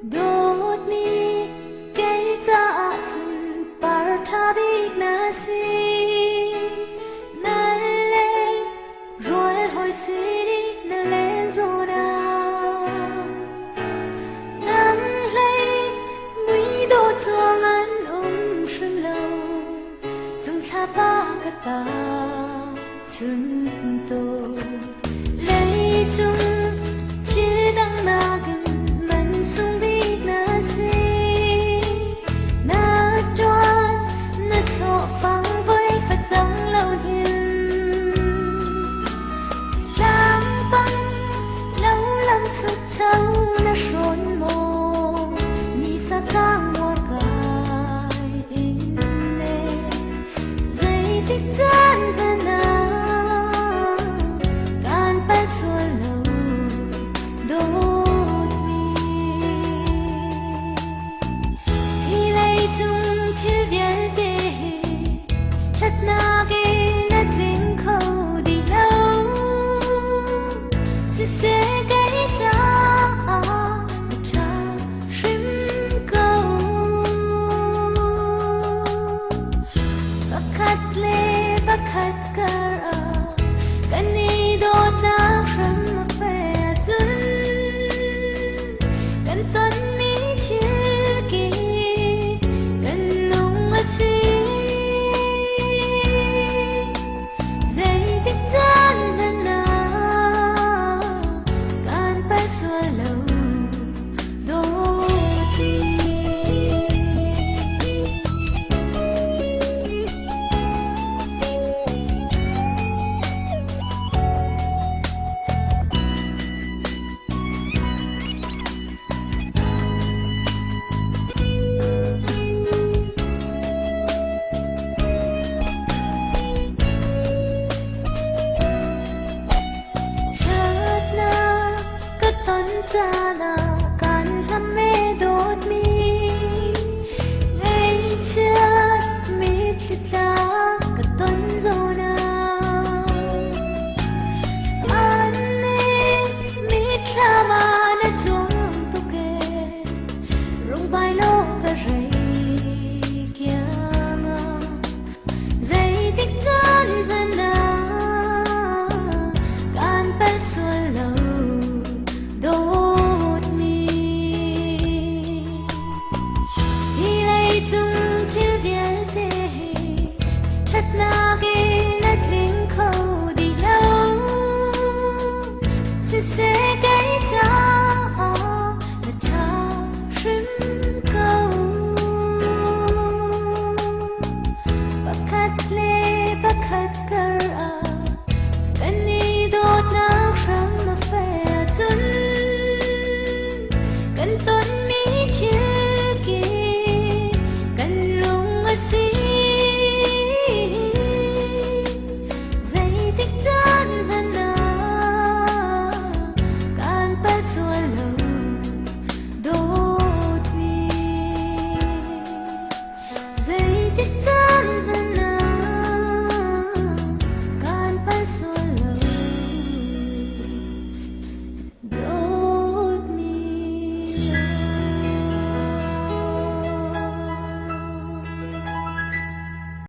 Dawtmi kei caah cun par ṭha bik na si. Na le rual hawi sin i na len zawn ah nang hlei mui dawh cuang an um hrim lo. Cung thlapa ka ta chun tawn. Leicung thil dang nakin man sung bik na si. Na ṭuan na thlawh fang voi facang lo him. Tlangpang lo lam chukcho na hrawn maw ni sa tlang muar kai in le zeitik caan hmanh ah kan pal sual lo dawtmi. Hi leicung thil vialte hi ṭhatnak in a tling kho dih lo. Siseh kei caah a ṭha hrim ko. Pakhat le pakhat kar ah kan i dawtnak hram a feh ahcun kan tonmi thil kip kan nung a si. Zeitik caan hmanh ah kan pal sual lo dawti. Ṭhatnak ka ton caan ah kan hlam me dawtmi ngaihchiat mitthli tla ka ton zawn ah an nih mitthlam ah na cuang tuk ee rungbai lo.